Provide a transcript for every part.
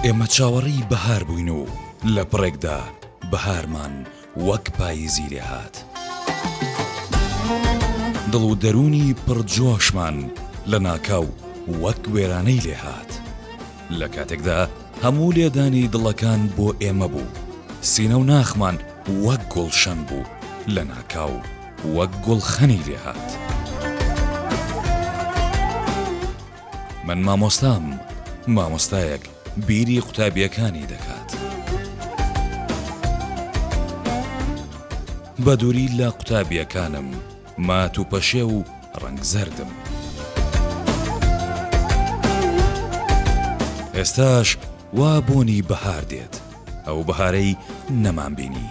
ئێمە چاوەڕێی بەهار بووین و لە پڕێکدا بەهارمان وەک پاییزی لێ هات. دڵ و دەروونی پڕ جۆشمان لە ناکاو وەک وێرانەی لێ هات. لە کاتێکدا هەموو لێدانی دڵەکان بۆ ئێمە بوو، سینە و ناخمان وەک گوڵشەن بوو، لە ناکاو وەک گوڵخەنی لێ هات. من مامۆستام، مامۆستایەک بیری قوتابییەکانی دەکات. بە دووری لە قوتابییەکانم مات و پەشێو و ڕەنگ زەردم. ئێستاش وا بۆنی بەهار دێت، ئەو بەهارەی نەمانبینی.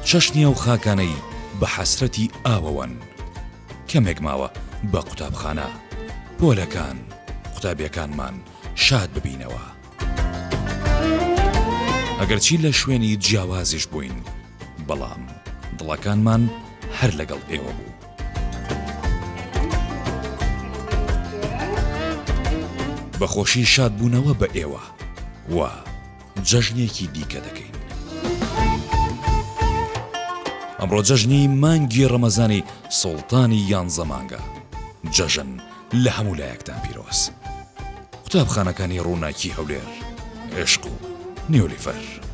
چەشنی ئەو خاکانەی بە حەسرەتی ئاوەوەن. کەمێک ماوە بە قوتابخانە، پۆلەکان، قوتابیەکانمان شاد ببینەوە. ئەگەرچی لە شوێنی جیاوازیش بووین، بەڵام دڵەکانمان هەر لەگەڵ ئێوە بوو. بە خۆشی شادبوونەوە بە ئێوە و جەژنێکی دیکە دەکەین. ئەمڕۆ جەژنی مانگی ڕەمەزانی سوڵتانی یانزە مانگە. جەژن لە هەموو لایەکتان پیرۆز. قوتابخانەکانی ڕووناکی هەولێر، عشق و نیولیفەر.